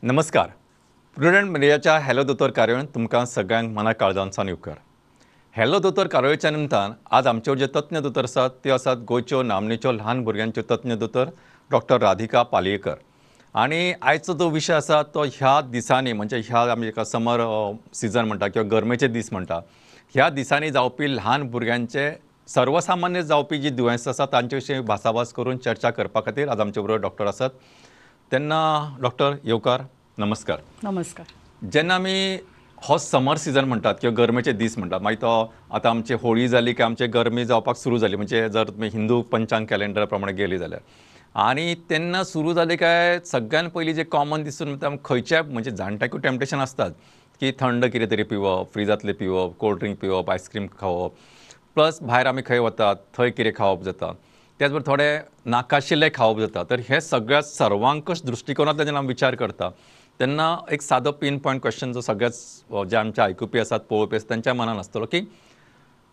नमस्कार, प्रुडंट मिडियाच्या हॅलो दोतोर कार्यावळींत तुमकां सगळ्यांक मना काळजांतल्यान येवकार. हॅलो दोतोर कार्यावळीच्या निमतान आज आमच्यो जे तज्ञ दोतोर आसात त्यो आसात गोंयच्यो नामनेच्यो ल्हान भुरग्यांच्यो तज्ञ दोतोर डॉक्टर राधिका पालयेकर. आनी आयचो जो विशय आसा तो ह्या दिसांनी म्हणजे ह्या आमी जेका समर सिजन म्हणटा किंवा गरमेचे दीस म्हणटा, ह्या दिसांनी जावपी ल्हान भुरग्यांचे सर्वसामान्य जावपी जी दुयेंसां आसा तांचे विशीं भासाभास करून चर्चा करपा खातीर आज आमचे बरोबर डॉक्टर आसात. तेन्ना डॉक्टर येवकार, नमस्कार. नमस्कार. जेन्ना आमी हो समर सिजन म्हणटात किंवा गरमेचे दीस म्हणटात, मागीर तो आतां आमची होळी जाली की आमची गरमी जावपाक सुरू जाली, म्हणजे जर तुमी हिंदू पंचांग कॅलेंडरा प्रमाणे गेली जाल्यार, आनी तेन्ना सुरू जाली काय सगळ्यान पयलीं जे कॉमन दिसून येता खंयच्याय म्हणजे जाणट्याकूय टेम्पटेशन आसतात की थंड कितें तरी पिवप, फ्रिजांतलें पिवप, कोल्ड ड्रिंक पिवप, आयस्क्रीम खावप, प्लस भायर आमी खंय वतात थंय कितें खावप जाता, त्याच बरोबर थोडें नाकाशिल्लें खावप जाता. तर हे सगळ्या सर्वांकश दृश्टिकोनांतल्यान जेन्ना आमी विचार करता तेन्ना एक सादो पीन पॉयंट क्वेश्चन जो सगळ्याच जे आमचे आयकुपी आसात पळोवपी आसात तांच्या मनान आसतलो की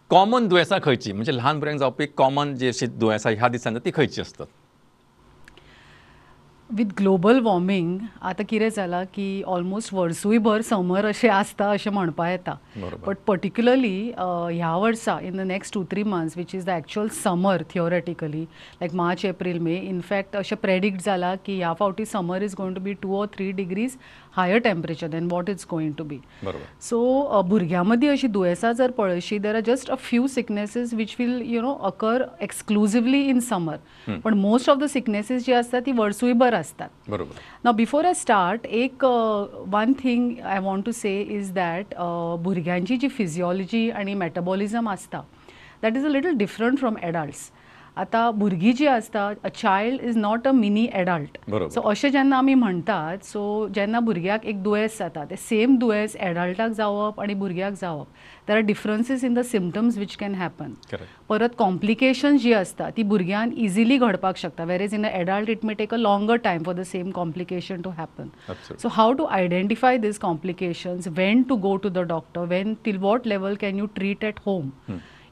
कॉमन दुयेंसां खंयची, म्हणजे ल्हान भुरग्यांक जावपी कॉमन जी अशी दुयेंसां ह्या दिसांनी ती खंयची आसतात? विथ ग्लोबल वॉर्मिंग आतां कितें जालां की ऑलमोस्ट वर्सूय भर समर अशें आसता अशें म्हणपा येता, बट पर्टिक्युलरली ह्या वर्सा in the next 2-3 months which is the actual summer theoretically like March April May, in fact अशें प्रेडिक्ट जालां की ह्या फावटी summer is going to be 2 or 3 degrees higher temperature than what it's going to be. So भुरग्यां मदीं अशीं दुयेंसां जर पळयशी there are just a few sicknesses which will you know occur exclusively in summer, पण मोस्ट ऑफ the sicknesses जी आसता ती वर्सूय भर आसतात. बरोबर. Now before I start एक one thing I want to say is that भुरग्यांची जी फिजियोलॉजी आनी मेटाबॉलिझम आसता that is a little different from adults. आतां भुरगीं जी आसता a child is not a mini adult. So अशें जेन्ना आमी म्हणटात, सो जेन्ना भुरग्याक एक दुयेंस जाता तें सेम दुयेंस एडल्टाक जावप आनी भुरग्याक जावप there are differences in the symptoms which can happen. परत कॉम्प्लिकेशन जी आसता ती भुरग्यान इजिली घडपाक शकता, whereas in a adult it may take a longer time for the same complication to happen. So how to identify these complications, when to go to the doctor, when till what level can you treat at home,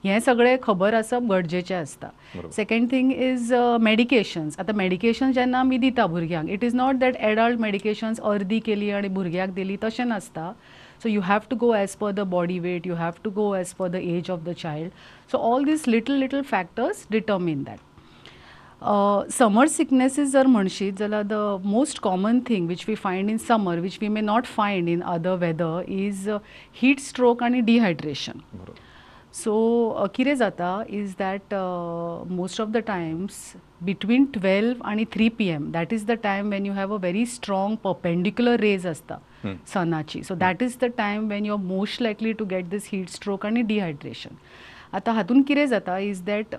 हें सगळें खबर आसप गरजेचें आसता. Second thing is medications. आतां medications जेन्ना आमी दिता भुरग्यांक it is not that adult medications अर्दी केली आनी भुरग्याक दिली तशें नासता. So you have to go as per the body weight, you have to go as per the age of the child. So all these little little factors determine that. Summer sicknesses जर म्हणशीत जाल्यार the most common thing which we find in summer which we may not find in other weather is heat stroke आनी dehydration. So कितें जाता is that most of the times between 12 आनी 3 PM that is the time when you have a very strong perpendicular rays आसता सनाची. So that is the time when you are most likely to get this heat stroke आनी dehydration. आतां हातून कितें जाता is that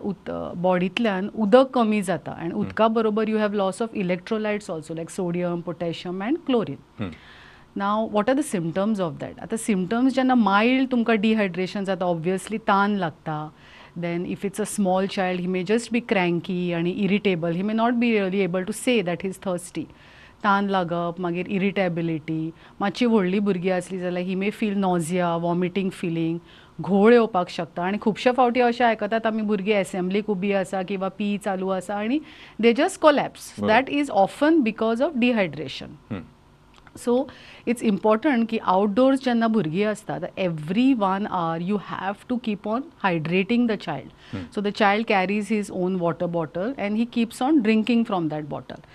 बॉडींतल्यान उदक कमी जाता आनी उदका बरोबर you have loss of electrolytes also like sodium, potassium and chlorine. Now what are the symptoms of that? आतां सिमटम्स जेन्ना मायल्ड तुमकां डिहायड्रेशन जाता ऑब्वियसली तान लागता, then if it's a small child he may just be cranky आनी irritable, he may not be really able to say that he is thirsty. तान लागप, मागीर इरिटेबिलिटी, मातशी व्हडली भुरगीं आसली जाल्यार he may feel nausea, vomiting feeling, घोळ येवपाक शकता. आनी खुबशे फावटी अशें आयकतात आमी भुरगीं एसेंब्लीक उबी आसा किंवा पी चालू आसा आनी they just collapse. That is often because of dehydration. So it's important की आउटडोर्स जेन्ना भुरगीं आसतात every 1 hour you have to keep on hydrating the child. So the child carries his own water bottle and he keeps on drinking from that bottle.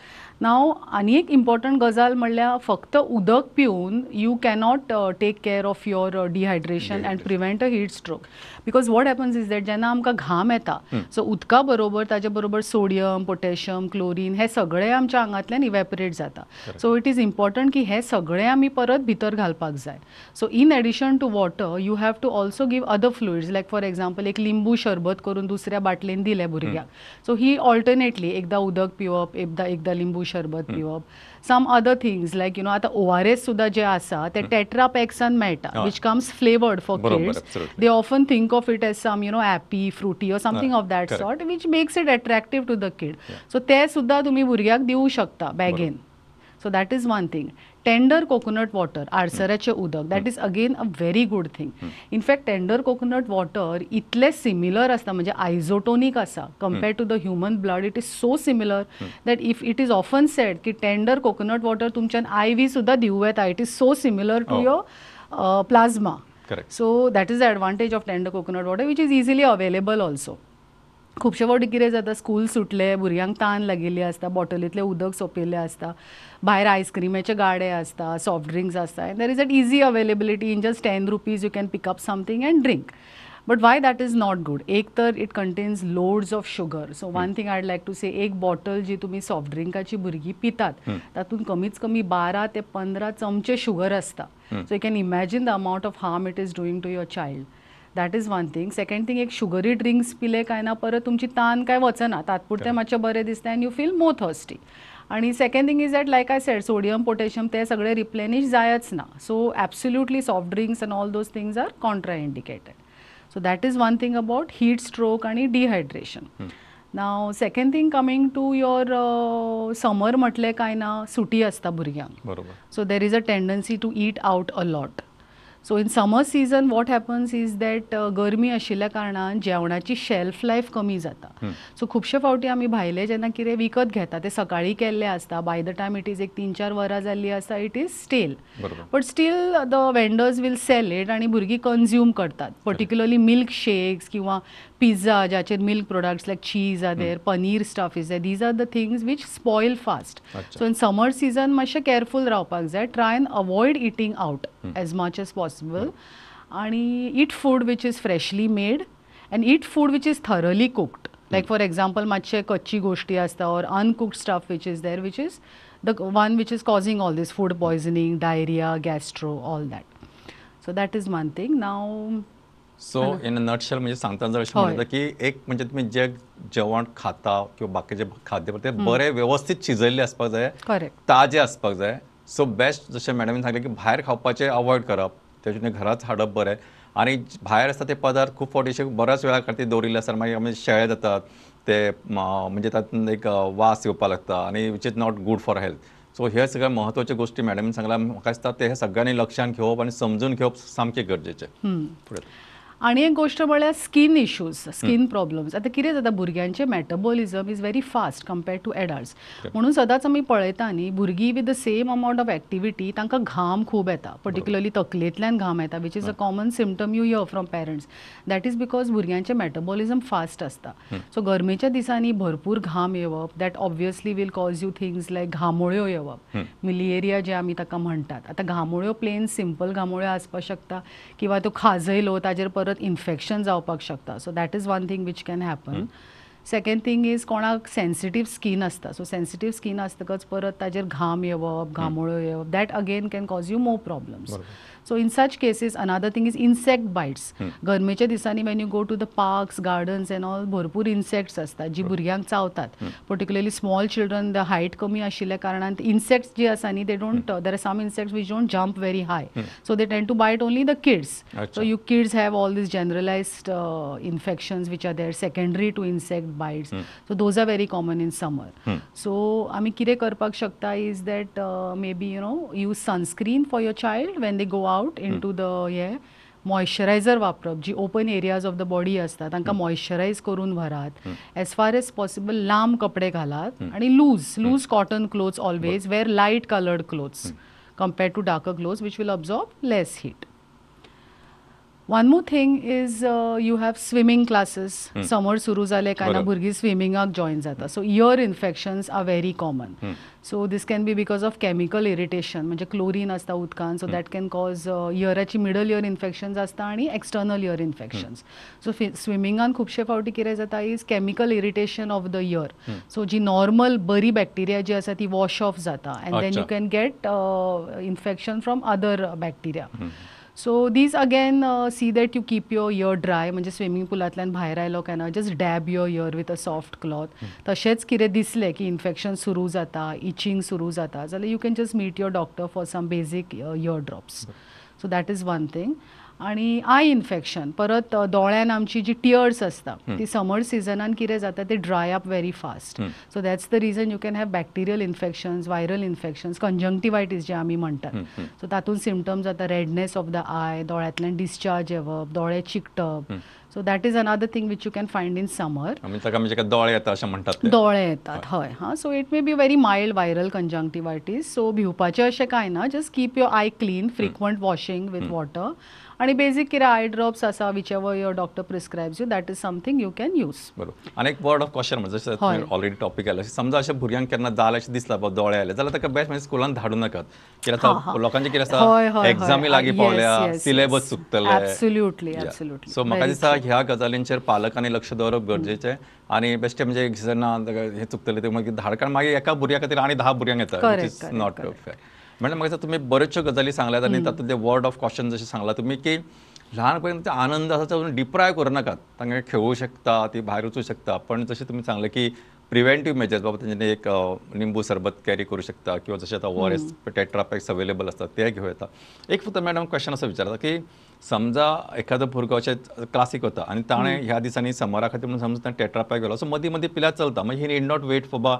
Now आनी एक important गजाल म्हणल्यार फक्त उदक पिवन you cannot take care of your dehydration and prevent a heat stroke, because what happens is that जेन्ना आमकां घाम येता सो उदका बरोबर ताजे बरोबर सोडियम, पोटॅशियम, क्लोरीन हे सगळे आमच्या आंगांतल्यान इवेपरेट जाता. सो it is important की हे सगळे आमी परत भितर घालपाक जाय. So in addition to water you have to also give other fluids like for example एक लिंबू शरबत करून दुसऱ्या बाटलेन दिलें भुरग्याक, सो ही ऑल्टरनेटली एकदां उदक पिवप, एकदां लिंबू शरबत पिवप, some other things like you know आतां ORS सुद्दां जे आसा ते टेट्रा पॅक्सान मेळटा which comes flavoured for kids. They often think of it as some you know Appy Frooti or something of that sort which makes it attractive to the kid. So ते सुद्दां तुमी भुरग्याक दिवं शकता बॅगेन. So that is one thing. Tender coconut water, आडसराचें उदक, that is again a very good thing. In fact tender coconut water इतलें similar आसता, म्हणजे आयझोटोनीक आसा compare to the human blood. It is so similar that if it is often said की tender coconut water तुमच्यान I V सुद्दां दिवं येता. It is so similar to your plasma. Correct. So that is the advantage of tender coconut water, which is easily available also. खुबशे फावटी कितें जाता, school सुटलें, भुरग्यांक तान लागिल्ली आसता, बॉटलींतलें उदक सोंपिल्लें आसता, भायर आयस्क्रिमाचे गाडे आसता, सॉफ्ट ड्रिंक्स आसता, and there is at easy availability. In just ₹10 you can pick up something and drink. But why that is not good? एक तर it contains loads of sugar. So one thing I'd like to say, एक bottle जी तुमी soft ड्रिंकाची भुरगीं पितात तातूंत कमीत कमी 12 ते 15 चमचे शुगर आसता. So you can imagine the amount of harm it is doing to your child. That is one thing. Second thing, एक शुगरी ड्रिंक्स पिले काय ना परत तुमची तान काय वचना, तात्पुरतें मातशें बरें दिसता and you feel more thirsty. आणि second thing is that, like I said, sodium, potassium ते सगळे रिप्लेनिश जायच ना. So absolutely soft drinks and all those things are contraindicated. So that is one thing about heat stroke आणि dehydration. Now second thing, coming to your summer म्हटलें काय ना सुटी आसता भुरग्यांक. बरोबर. So there is a tendency to eat out a lot. So in summer season what happens is that गरमी आशिल्ल्या कारणान जेवणाची शेल्फ लायफ कमी जाता. सो खुबशे फावटी आमी भायले जेन्ना कितें विकत घेता ते सकाळीं केल्लें आसता, by the time it is एक 3-4 वरां जाल्लीं आसता, it is stale. But still the vendors will sell it आनी भुरगीं कन्ज्यूम करतात. पर्टिक्युलरली मिल्क शेक्स किंवा pizza ज्याचेर milk products like cheese are there, paneer stuff is there, these are the things which spoil fast. So in summer season मातशें careful रावपाक जाय. Try and avoid eating out as much as possible आणि eat food which is freshly made and eat food which is thoroughly cooked. Like for example मातशे कच्ची गोष्टी आसता or uncooked stuff which is there, which is the one which is causing all this food poisoning, diarrhoea, gastro, all that. So that is one thing. Now so in a nutshell म्हणजे सांगतना जर अशें म्हणटा की एक म्हणजे तुमी जे जेवण खाता किंवा बाकीचे खाद्यपदार्थ ते बरे व्यवस्थीत शिजयल्ले आसपाक जाय, करेक्ट, ताजे आसपाक जाय. सो बेस्ट जशें मॅडमीन सांगलें की भायर खावपाचें अवॉयड करप, तेजे घराच हाडप बरें. आनी भायर आसता ते पदार्थ खूब फावटी अशे बऱ्याच वेळा खातीर दवरिल्ले आसता, मागीर आमी शेळे जातात ते, म्हणजे तातूंत एक वास येवपाक लागता आनी which is not good for health. So हे सगळ्या म्हत्वाच्यो गोश्टी मॅडमीन सांगला, म्हाका दिसता ते सगळ्यांनी लक्षांत घेवप आनी समजून घेवप सामकें गरजेचें. फुडें आनी एक गोश्ट म्हळ्यार स्कीन इश्यूज, स्कीन प्रॉब्लम्स. आतां कितें जाता, भुरग्यांचें metabolism is very fast compared to adults. म्हणून सदांच आमी पळयता न्ही, भुरगीं with the same amount of activity तांकां घाम खूब येता, पर्टिक्युलरली तकलेंतल्यान घाम येता, which is a common symptom you hear from parents. That is because भुरग्यांचें मेटाबॉलिजम फास्ट आसता. सो गरमेच्या दिसांनी भरपूर घाम येवप, that obviously will cause you things like घामोळ्यो येवप, मिलिएरिया जे आमी ताका म्हणटात. आतां घामोळ्यो प्लेन सिंपल घामोळ्यो आसपाक शकता किंवा त्यो खाजयलो ताजेर परत इन्फेक्शन जावपाक शकता. So that is one thing which can happen. Second thing is कोणाक सेन्सिटीव स्कीन आसता. सो सेन्सिटीव स्कीन आसतकच परत ताजेर घाम येवप, घामोळ्यो येवप, that again can cause you more problems. So in such cases another thing is insect bites. गरमेच्या दिसांनी when you go to the parks, gardens and all, भरपूर इन्सेक्ट्स आसतात जी भुरग्यांक चावतात. Particularly small children, the height कमी आशिल्ल्या कारणान insects जी आसा न्ही, they don't, there are some insects which don't jump very high, so they tend to bite only the kids. So you kids have all these generalized infections which are there secondary to insect bites. So those are very common in summer. So आमी कितें करपाक शकता is that maybe you know use sunscreen for your child when they go out into the hey, moisturiser वापरप, जी open areas of the body आसता तांकां मॉयश्चरायज करून व्हरात. As far as possible लांब कपडे घालात आनी loose loose cotton clothes always, wear light coloured clothes compared to darker clothes which will absorb less heat. One more thing is you have swimming classes. Summer सुरू जाले काय ना भुरगीं स्विमिंगाक join जाता. So ear infections are very common. So this can be because of chemical irritation, म्हणजे chlorine आसता उदकान, so that can cause इयराची middle year infections आसता आनी एक्सटर्नल इयर इन्फेक्शन्स. सो स्विमिंगान खुबशे फावटी कितें जाता is chemical irritation of the ear. So ji normal बरी बॅक्टेरिया जी आसा ती वॉश ऑफ जाता and then you can get infection from other bacteria. So these again see that you keep your ear dry, म्हणजे swimming पुलांतल्यान भायर आयलो काय ना just dab your ear with a soft cloth. तशेंच कितें दिसलें की इन्फेक्शन सुरू जाता, इचिंग सुरू जाता जाल्यार you can just meet your doctor for some basic ear drops. So that is one thing. आनी I infection, परत दोळ्यान आमची जी टियर्स आसता ती समर सिजनान कितें जाता ते dry up very fast. So that's the reason you can have bacterial infections, viral infections, conjunctivitis जे आमी म्हणटात. सो तातूंत सिमटम्स जाता रेडनेस ऑफ the I, दोळ्यांतल्यान डिस्चार्ज येवप, दोळे चिकटप. So that is another thing which you can find in summer. ताका म्हणजे दोळे येतात अशें म्हणटात, दोळे येतात हय हां. So it may be very mild viral conjunctivitis. So भिवपाचें अशें कांय ना, just keep your eye clean, frequent washing with water आनी बेजीक कितें I drops आसा whichever your doctor prescribes you, that is something you can use. बरोबर. आनी एक word of question म्हणजे जशें ऑलरेडी टॉपीक आयला, समजा अशें भुरग्यांक केन्ना जालें अशें दिसलां बाबा दोळे आयले जाल्यार ताका बेस्ट म्हणजे स्कुलान धाडूं नाकात. कित्याक आतां लोकांचें कितें आसा, एग्जामी लागीं पावल्या, सिलेबस चुकतले. Absolutely absolutely. सो म्हाका दिसता ह्या गजालींचेर पालकांनी लक्ष दवरप गरजेचें आनी बेश्टें म्हणजे जेन्ना हें चुकतलें तें मागीर धाड, कारण मागीर एका भुरग्या खातीर आनी 10 भुरग्यांक येता, which is not fair. Madam म्हाका दिसता तुमी बऱ्योचश्यो गजाली सांगल्यात आनी तातूंत वर्ड ऑफ कॉशन जशें सांगलां तुमी की ल्हानपणी आनंद आसा तो डिप्रायव करूं नाकात, तांकां खेळूं शकता, ती भायर वचूं शकता, पण जशें तुमी सांगलें की प्रिवेंटीव मेजर्स बाबा तेंच्यांनी एक निंबू सरबत कॅरी करूं शकता किंवा जशें आतां ORS tetra packs available आसतात ते घेवं येता. एक फक्त मॅडम क्वेश्चन असो विचारता की समजा एखादो भुरगो अशें क्लासीक वता आनी ताणें ह्या दिसांनी समरा खातीर म्हणून समजा ताणें टेट्रापॅक घेतलो, सो मदीं मदीं पिल्यार चलता, मागीर he need not wait for बा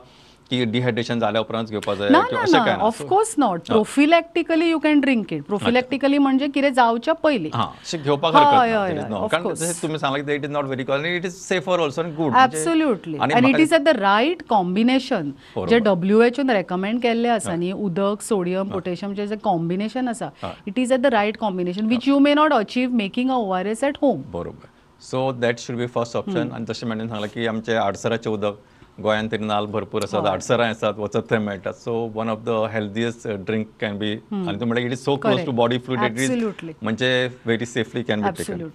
की डिहायड्रेशन जाल्या उपरांत घेवपा जाय अशें कांय ना? Of course not. Prophylactically you can drink it. Prophylactically म्हणजे कितें जावच्या पयलीं हां अशें घेवपाक हरकत ना, कारण जशें तुमी सांगलां की it is not very costly, it is safer also and good. Absolutely. आनी it is at the right combination J WHO recommend केल्लें आसा न्ही, उदक, सोडियम, पोटॅशियम जे कॉम्बिनेशन आसा, it is at the right combination which you may not achieve making a ORS at home. बरोबर. So that should be first option. आनी जशें madam सांगलां की आमचे आडसराचें उदक गोंयांत तरी नाल्ल भरपूर आसात, आडसरां आसात, वचत थंय मेळटात. So one of the healthiest drink can be, आनी तूं म्हणटा it is so close to body fluid, it is म्हणजे very safely can be taken.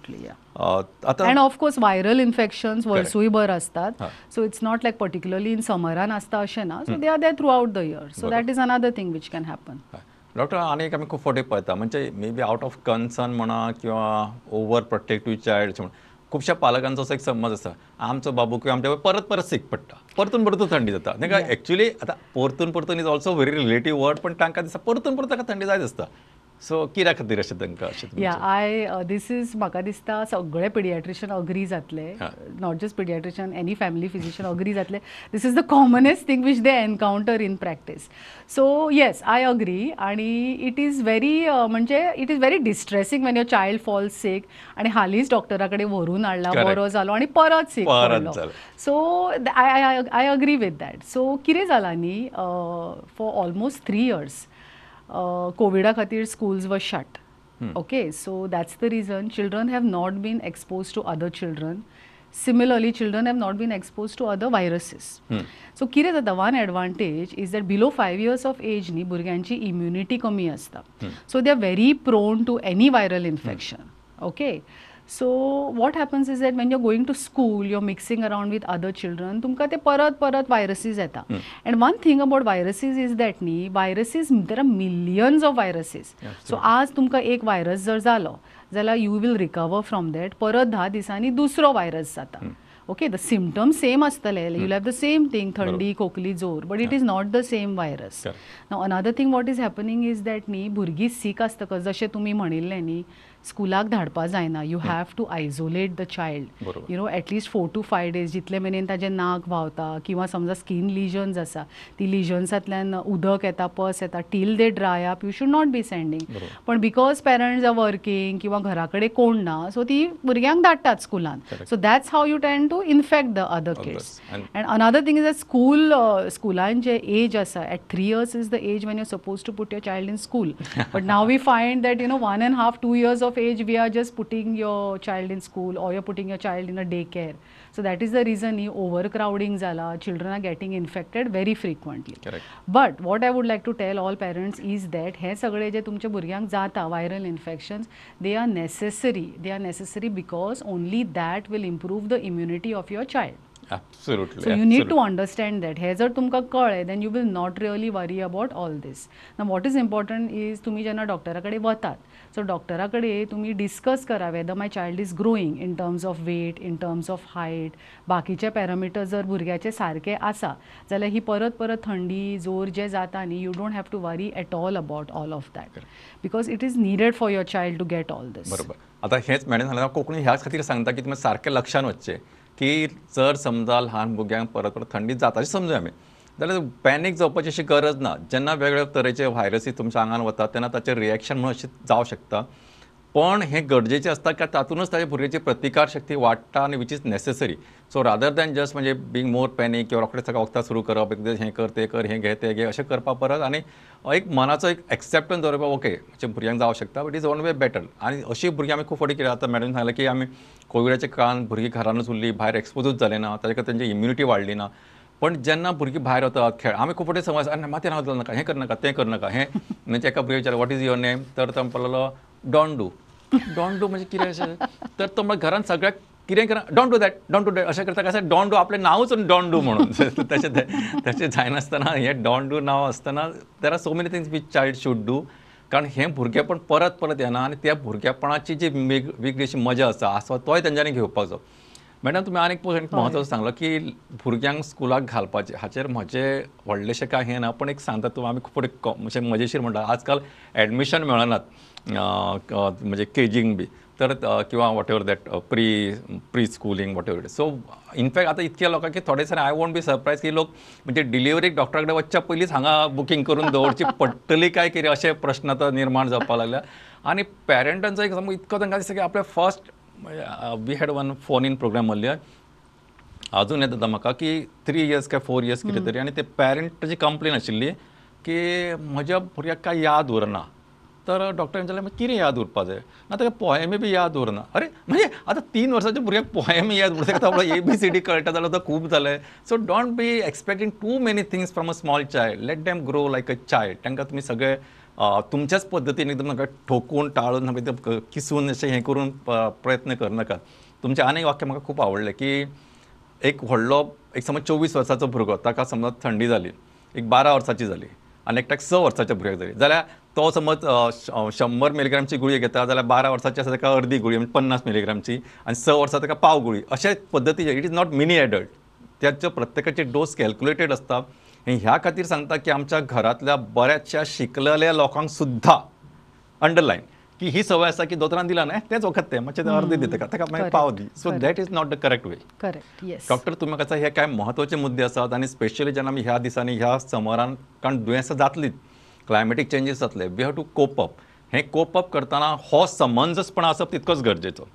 आतां and of course viral infections वर्सूय भर असतात, so it's not like particularly in समरान आसता अशें ना, so they are there throughout the year, so that is another thing which can happen. Doctor आनी एक आमी खूब फावटी पळयता म्हणजे may be out of concern म्हणा किंवा ओवर प्रोटेक्टीव चायल्ड म्हणा, खुबश्या पालकांचो असो एक समज आसा आमचो बाबू किंवा आमच्या परत परत सीक पडटा, परतून परतून थंडी जाता. तांकां एक्चुअली आतां परतून परतून is also very relative word, पण तांकां दिसता परतून परत ताका थंडी जायत आसता. सो कित्या खातीर अशें तांकां अशें? या I this is म्हाका दिसता सगळे पिडियाट्रिशियन अग्री जातले, not just paediatrician, any family physician agree जातले. This is the commonest thing which they encounter in practice. So yes I agree. आनी it is very म्हणजे it is very distressing when your child falls sick आनी हालींच डॉक्टरा कडेन व्हरून हाडला, बरो जालो आनी परत सीक पडलो. So I agree with that. So कितें जालां न्ही, फॉर ऑलमोस्ट 3 इयर्स कोविडा खातीर schools were shut. Okay, so that's the reason children have not been expose to other children. Similarly children have not been expose to other viruses. So कितें जाता, one advantage is that below 5 years of age न्ही भुरग्यांची immunity कमी आसता, so they are very prone to any viral infection. Okay, so what happens is that when you are going to school, you are mixing around with other children, तुमकां ते परत परत वायरसीज येता. And one thing about viruses is that न्ही viruses, there are millions of viruses. So आज तुमकां एक virus जर जालो जाल्यार you will recover from that, परत 10 दिसांनी दुसरो वायरस जाता. ओके, the symptoms same आसतले, you have the same thing, थंडी, खोकली, जोर, but it is not the same virus. Now another thing what is happening is that न्ही भुरगीं सीक आसतकच जशें तुमी म्हणिल्लें न्ही, स्कुलाक धाडपा जायना, you have to isolate the child, you know at least 4 to 5 days, जितले मेरेन ताजें नाक व्हांवता किंवा समजा स्कीन लिजन्स आसा ती लिजन्सांतल्यान उदक येता, पस येता, till they dry up you should not be sending. पण because parents are working किंवा घरा कडेन कोण ना, सो ती भुरग्यांक धाडटात स्कुलान. So that's how you tend to infect the other kids. And another thing is that school, स्कुलान J as आसा at 3 years is the age when you suppose to put your child in school, but now we find that you know 1.5 to 2 years of age we are just putting your child in school or you're putting your child in a daycare. So that is the reason overcrowding zala, children are getting infected very frequently. Correct. But what I would like to tell all parents is that हे सगळे जे तुमच्या भुरग्यांक जाता viral infections, they are necessary. They are necessary because only that will improve the immunity of your child. Absolutely. So you need to understand that. हें जर तुमकां कळ्ळें then you will not really worry about all this. Now what is important is तुमी जेन्ना डॉक्टरा कडेन वतात so डॉक्टरा कडेन तुमी डिस्कस करा whether my child is growing in terms of weight, in terms of height, बाकीचे पॅरामिटर्स जर भुरग्याचे सारके आसा जाल्यार ही परत परत थंडी जोर जे जाता न्ही, you don't have to worry at all about all of that because it is needed for your child to get all this. बरोबर. आतां हेंच मॅडम सांगलां, कोंकणी ह्याच खातीर सांगता की तुमी सारकें लक्षान वचचें की जर समजा ल्हान भुरग्यांक परत परत थंडी जाता अशें समजुया आमी जाल्यार पॅनीक जावपाची अशी गरज ना. जेन्ना वेगवेगळे तरेचे व्हायरसी तुमच्या आंगान वतात तेन्ना ताचें रिएक्शन म्हणून अशें जावं शकता, पण हें गरजेचें आसता की तातूंतच ताच्या भुरग्याची प्रतिकार शक्ती वाडटा आनी which is necessary. So rather than just म्हणजे बींग मोर पॅनीक किंवा रोखडेच ताका वखदां सुरू करप, एकदां हें कर तें कर, हें घे तें घे अशें करपा परस आनी एक मनाचो एक एक्सेप्टन्स दवरप, ओके म्हणजे भुरग्यांक जावं शकता but is one way better. आनी अशी भुरगीं आमी खूब फावटी केली. आतां मॅडम सांगलें की आमी कोविडाच्या काळान भुरगीं घरानूच उरलीं, भायर एक्सपोजूच जालें ना, ताजे खातीर तेंची इम्युनिटी वाडली ना. पण जेन्ना भुरगीं भायर वतात खेळ, आमी खूब फावटी समज आनी माथ्यान हात घालनाका, हें करनाका, तें करनाका, हें म्हणजे एका भुरग्याक विचारलें what is your name, तर तो म्हणपाक लागलो don't do. Don't do म्हणजे कितें अशें, तर तो म्हणल्यार घरान सगळ्याक कितें करा don't do that, don't do that अशें करता, कशें don't do आपलें नांवूच don't do म्हणून तशें तशें जायनासतना हें don't do नांव आसतना there are so many things which child should do. कारण हें भुरगेपण परत परत येना आनी त्या भुरगेपणाची जी वेगळी अशी मजा आसा आसा तोय तेंच्यांनी घेवपाक जाय. मॅडम तुमी आनी एक म्हत्वाचो सांगलो की भुरग्यांक स्कुलाक घालपाचें, हाचेर म्हजें व्हडलेशें कांय हें ना, पण एक सांगता तूं आमी खूब फावटी मजेशीर म्हणटा आजकाल एडमिशन मेळनात म्हणजे केजींक बी तर किंवा whatever that pre schooling whatever it. So in fact आतां इतक्या लोकांक की थोडे दिसांनी I won't be surprise की लोक म्हणजे डिलिव्हरीक डॉक्टरा कडेन वचच्या पयलींच हांगा बुकींग करून दवरची पडटली काय कितें अशे प्रश्न आतां निर्माण जावपाक लागल्या. आनी पॅरंटांचो एक सामको इतको तांकां दिसता की आपले first we had one phone in program earlier, अजून येता म्हाका की 3 इयर्स काय 4 इयर्स कितें तरी, आनी ते पॅरंटाची कंप्लेन आशिल्ली की म्हज्या भुरग्याक कांय याद उरना. तर डॉक्टर विचारलें कितें याद उरपा जाय, ना ताका पोएमी बी याद उरना. अरे म्हणजे आतां 3 वर्साच्या भुरग्याक पोएमी याद उरता, ताका ABCD कळटा जाल्यार आतां खूब जालें. So don't be expecting too many things from a small child, let them grow like a child. तांकां तुमी सगळे तुमच्याच पद्दतीन एकदम नाका ठोकून टाळून एकदम किसून अशें हें करून प्रयत्न करनाका. तुमचें आनी एक वाक्य म्हाका खूब आवडलें की एक व्हडलो एक समज 24 वर्साचो भुरगो ताका समज थंडी जाली, एक 12 वर्साची जाली आनी एकट्याक 6 वर्साच्या भुरग्याक जाली जाल्यार तो समज 100 मिलीग्रामची गुळी घेता जाल्यार 12 वर्साची आसा ताका अर्दी गुळी म्हणजे 50 मिलीग्रामची आनी 6 वर्सां ताका पाव गुळी, अशे पद्दतीचे. It is not mini adult, त्याचे प्रत्येकाचे डोस कॅल्क्युलेटेड आसता. ह्या खातीर सांगता की आमच्या घरांतल्या बऱ्याचशा शिकलेल्या लोकांक सुद्दां अंडरलायन की ही सवय आसा की दोतोरान दिला न्ही तेंच वखद तें मातशें अर्दे दिता ताका मागीर पाव दी. So that is not the correct way. Correct, yes. Doctor तुमी म्हाका हे कांय म्हत्वाचे मुद्दे आसात आनी स्पेशली जेन्ना आमी ह्या दिसांनी ह्या समरान, कारण दुयेंसां जातलीच, क्लायमेटीक चेंजीस जातले, we have to cope up. हें कोप अप करतना हो समंजसपणा आसप तितकोच गरजेचो.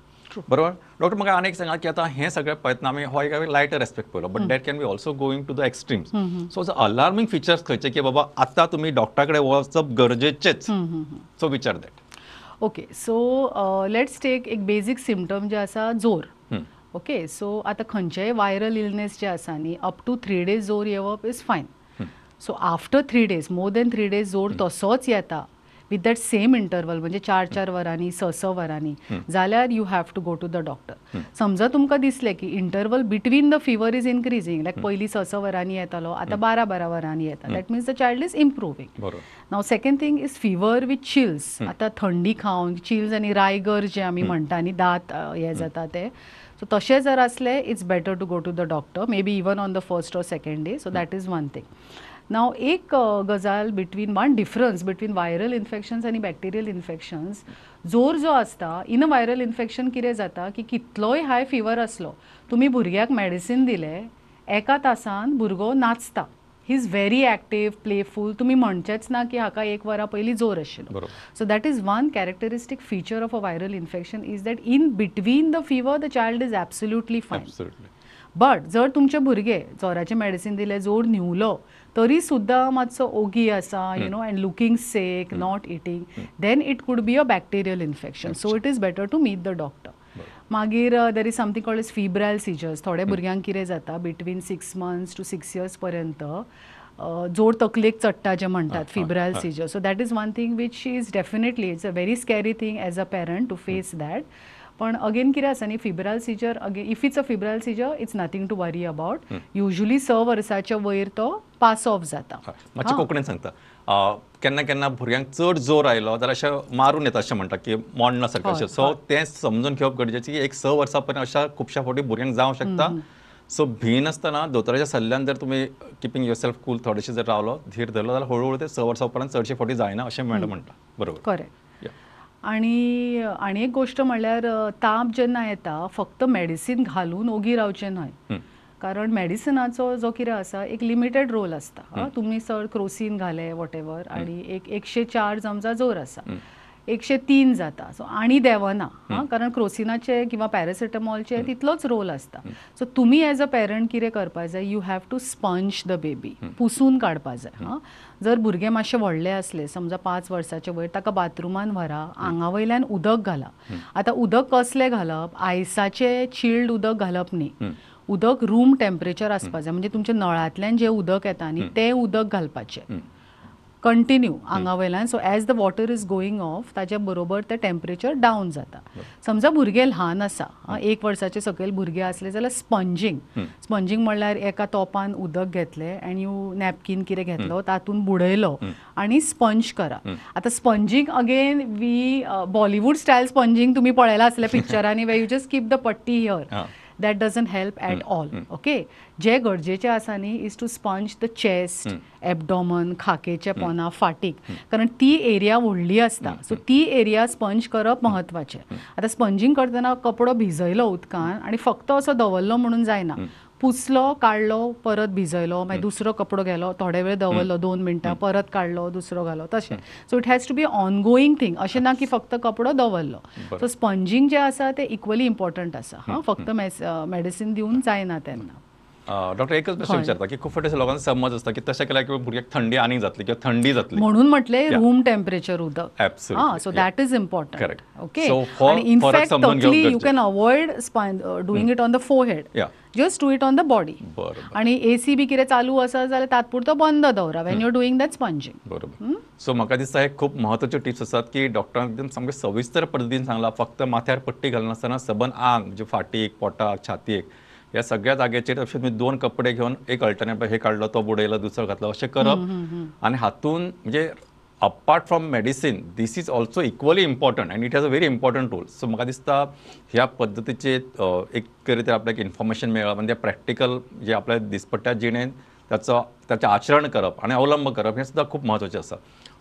बरोबर डॉक्टर, म्हाका आनी एक सांगा की आतां हें सगळें पळयतना आमी हो एक लायटर एस्पेक्ट पळयलो, but that can be also going to the extremes. So alarming features खंयचे की बाबा आतां तुमी डॉक्टरा कडेन वचप गरजेचेच, सो विचार that. Okay, so let's take एक बेजीक सिमटम जे आसा जोर. ओके, सो आतां खंयचेय वायरल इलनेस जे आसा न्ही, अप टू 3 डेज जोर येवप is fine. So after 3 days, more than 3 days जोर तसोच येता विथ that same interval, म्हणजे 4-4 वरांनी 6-6 वरांनी जाल्यार you have to go to the doctor. समजा तुमकां दिसलें की interval between the fever is increasing, like पयलीं 6-6 वरांनी येतालो आतां 12-12 वरांनी येता, that means the child is improving. Now second thing is fever with chills. आतां थंडी खावन चिल्स आनी रायगर जे आमी म्हणटा न्ही, दांत हे जाता ते, सो तशें जर आसलें it's better to go to the doctor, maybe even on the first or second day. So that is one thing. Now एक गजाल between one difference between viral infections आनी बॅक्टेरियल इन्फेक्शन्स, जोर जो आसता इन अ वायरल इन्फेक्शन कितें जाता की कितलोय हाय फिवर आसलो तुमी भुरग्याक मेडिसीन दिलें एका तासान भुरगो नाचता, he is very active playful, तुमी म्हणचेच ना की हाका 1 वरा पयलीं जोर आशिल्लो. So that is one characteristic feature of a viral infection is that in between the fever the child is absolutely fine. But जर तुमचे भुरगे जोराचें मेडिसीन दिलें जोर न्हिवलो तरी सुद्दां मातसो ओगी आसा, you know, and looking sick, not eating, then it could be a bacterial infection. So it is better to meet the doctor. मागीर there is something called as febrile seizures. थोड्या भुरग्यांक कितें जाता between 6 months to 6 years पर्यंत जोर तकलेक चडटा जे म्हणटात febrile seizure. So that is one thing which is definitely it's a very scary thing as a parent to face that. पण अगेन कितें आसा न्ही, febrile seizure again if it's a febrile seizure it's nothing to worry about. Usually 6 वर्साच्या वयर तो pass of जाता. मातशें कोंकणीन सांगता, केन्ना केन्ना भुरग्यांक चड जोर आयलो जाल्यार अशें मारून येता अशें म्हणटा की मोडना सारकें अशें. सो तें समजून घेवप गरजेचें की एक 6 वर्सां पर्यंत अशा खुबश्या फावटी भुरग्यांक जावंक शकता. सो भिनासतना दोतोराच्या सल्ल्यान जर तुमी किपींग your self cool थोडेशें जर रावलो, धीर धरलो जाल्यार हळूहळू ते 6 वर्सां उपरांत चडशे फावटी जायना अशें मॅडम म्हणटा. बरोबर, करेक्ट. आणि आनी एक गोश्ट म्हणल्यार ताप जेन्ना येता फक्त मेडिसीन घालून ओगी रावचें न्हय, कारण मेडिसिनाचो जो कितें आसा एक लिमिटेड रोल आसता. तुमी चड क्रोसीन घाले वॉटेवर आनी एक 104 समजा जोर आसा, 103 जाता, सो आनी देंवना, कारण क्रोसिनाचे किंवा पॅरासिटामॉलचे तितलोच रोल आसता. सो तुमी एज अ पेरंट कितें करपा जाय, you have to sponge the baby, पुसून काडपा जाय. हां, जर भुरगें मातशें व्हडलें आसलें समजा 5 वर्साचे वयर, ताका बाथरुमान व्हरा, आंगा वयल्यान उदक घाला. आतां उदक कसलें घालप, आयसाचें चिल्ड उदक घालप न्ही, उदक रूम टेम्परेचर आसपा जाय, म्हणजे तुमच्या नळांतल्यान जें उदक येता न्ही तें उदक घालपाचें कंटिन्यू आंगा वयल्यान. So as the water is going off ताच्या बरोबर तें टेम्परेचर डावन जाता. समजा भुरगें ल्हान आसा, 1 वर्साचे सकयल भुरगें आसलें जाल्यार स्पंजींग, स्पंजींग म्हणल्यार एका तोपान उदक घेतलें आनी you napkin कितें घेतलो तातूंत बुडयलो आनी स्पंज करा. आतां sponging again we Bollywood style sponging तुमी पळयलां आसलें पिक्चरांनी, way you just keep the पट्टी here, that doesn't help at all. Okay, जे गरजेचें आसा न्ही is to sponge the chest, abdomen, खाकेच्या पोना, फाटीक, कारण ती एरिया व्हडली आसता. सो ती एरिया स्पंज करप म्हत्वाचें. आतां स्पंजींग करतना कपडो भिजयलो उदकान आनी फक्त असो दवरलो म्हणून जायना, पुसलो, काडलो, परत भिजयलो, मागीर दुसरो कपडो गेलो, थोडे वेळ दवरलो 2 मिनटां, परत काडलो, दुसरो घालो, तशें. So it has to be ongoing thing, अशें ना की फक्त कपडो दवरलो. सो स्पंजींग जें आसा तें इक्वली इम्पॉर्टंट आसा. हां, फक्त मेडिसीन दिवन जायना तेन्ना. डॉक्टर एकच प्रश्न विचारता की खूब फावटी लोकांना समज आसता की तशें केल्यार किंवा भुरग्याक थंडी आनीक जातली किंवा थंडी जातली, म्हणून म्हटलें रूम टेम्परेचर उदक. So that is important. Okay, आनी इनफॅक्ट तकली you can avoid doing it on the forehead, just do it on the body. आनी एसी बी कितें चालू आसा जाल्यार तात्पुरतो बंद दवरा when you are doing that sponging. बरोबर. सो म्हाका दिसता हे खूब म्हत्वाच्यो टिप्स आसात की डॉक्टरान एकदम सामकें सविस्तर पद्दतीन सांगलां, फक्त माथ्यार पट्टी घालनासतना सबंद आंग म्हणजे फाटीक, पोटाक, छातयेक ह्या सगळ्या जाग्याचेर अशें तुमी 2 कपडे घेवन एक अल्टरनेट हे काडलो, तो बुडयलो, दुसरो घातलो, अशें करप. आनी हातून म्हणजे apart from medicine this is also equally important and it has a very important role. So म्हाका दिसता ह्या पद्दतीचे एक तरी आपल्याक इन्फॉर्मेशन मेळप आनी ते प्रॅक्टिकल जे आपल्या दिसपट्ट्या जिणेंत ताचो ताचें आचरण करप आनी अवलंब करप हें सुद्दां खूब म्हत्वाचें आसा.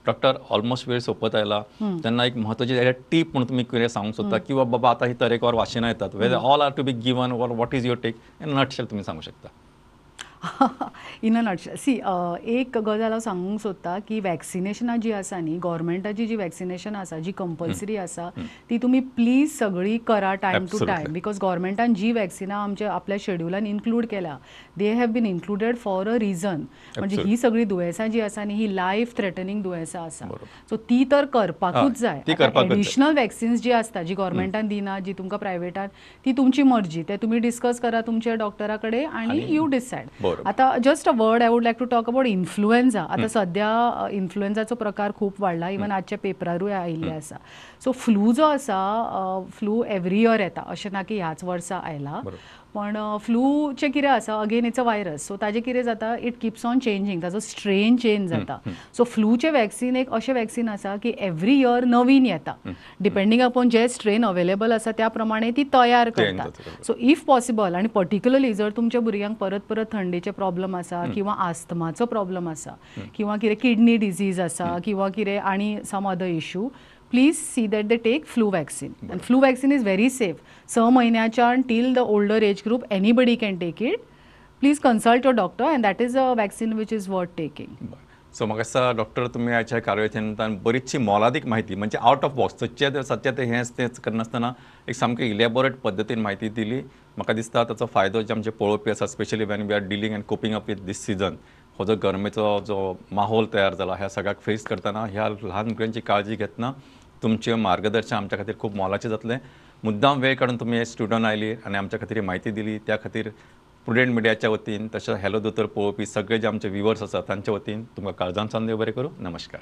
डॉक्टर ऑलमोस्ट वेळ सोंपत आयला, तेन्ना एक म्हत्वाची टीप म्हणून तुमी कितें सांगूंक सोदता किंवा बाबा आतां ही तरेकवार वाशिनां येतात, whether all are to be given or what is your take in nutshell तुमी सांगू शकता? इन अ नटशेल सी, एक गजाल हांव सांगूंक सोदता की वॅक्सिनेशनां जी आसा न्ही, गव्हर्मेंटाची जी वॅक्सिनेशन आसा जी कंपल्सरी आसा ती तुमी प्लीज सगळी करा टायम टू टायम, because गव्हर्मेंटान जी वॅक्सिनां आमच्या आपल्या शेड्युलान इन्क्लूड केल्या they have been included for a reason. म्हणजे ही सगळी दुयेंसां जी आसा न्ही ही लायफ थ्रेटनिंग दुयेंसां आसा, सो ती तर करपाकूच जाय. एडिशनल वॅक्सिन्स जी आसता जी गव्हर्मेंटान दिना, जी तुमकां प्रायवेटान, ती तुमची मर्जी, ते तुमी डिस्कस करा तुमच्या डॉक्टरा कडेन आनी you decide. आतां just a word I would like to talk about influenza. आतां सद्या इन्फ्लुएन्झाचो प्रकार खूब वाडला, इवन आजच्या पेपरारूय आयिल्ले आसा. सो फ्लू जो आसा, फ्लू एवरी इयर येता, अशें ना की ह्याच वर्सा आयला, पण फ्लूचें कितें आसा, again it's a virus, so ताजें कितें जाता, it keeps on changing, ताजो स्ट्रेन चेंज जाता. सो फ्लूचें वॅक्सिन एक अशें वॅक्सिन आसा की एवरी इयर नवीन येता, डिपेंडींग अपॉन जे स्ट्रेन अवेलेबल आसा त्या प्रमाणे ती तयार करतात. सो if possible, आनी पर्टिक्युलरली जर तुमच्या भुरग्यांक परत परत थंडेचे प्रॉब्लम आसा किंवा आस्थमाचो प्रॉब्लम आसा किंवा कितें किडनी डिजीज आसा किंवा कितें आनी some other issue, please see that they take flu vaccine. And flu vaccine is very safe. 6 महिन्याच्यान till the older age group anybody can take it. Please consult your doctor and that is a vaccine which is worth taking. So म्हाका दिसता doctor तुमी आयच्या कार्यावळीच्या निमतान बरीचशी मोलादीक म्हायती म्हणजे out of box सच्चे सत्य ते हेंच तेंच करनासतना एक सामकी इलेबोरेट पद्दतीन म्हायती दिली. म्हाका दिसता ताचो फायदो जे आमचे पळोवपी आसा, specially when we are dealing and coping up with this season, हो जो गरमेचो जो माहोल तयार जाला ह्या सगळ्याक फेस करतना ह्या ल्हान भुरग्यांची काळजी घेतना तुमचें मार्गदर्शन आमच्या खातीर खूब मोलाचें जातलें. मुद्दाम वेळ काडून तुमी हे स्टुडियोन आयली आनी आमच्या खातीर ही म्हायती दिली त्या खातीर प्रुडंट मिडियाच्या वतीन तशेंच हॅलो दोतोर पळोवपी सगळे जे आमचे व्युवर्स आसात तांच्या वतीन तुमकां काळजान सावन देव बरें करूं. नमस्कार.